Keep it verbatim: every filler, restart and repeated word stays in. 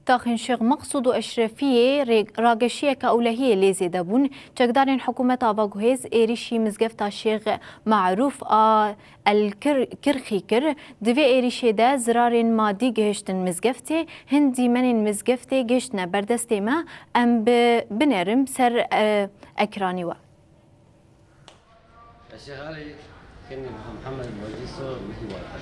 Taxên Şêx Meqsûd û Eşrefiyê rê-, rageşiyeke ewlehiyê lê zêde bûn. Çekdarên hikûmeta veguhêz êrîşî mizgefta Şêx Me'rûf a El Kir-, Kirxî kir. Di vê êrîşê de zirarên madî gihiştin mizgeftê, hin dîmenên mizgeftê gihiştine berdestê me. Em bi-, binerim ser, e, ekranî we. الشيخ علي، كني محمد بوجيسو، مثل واحد.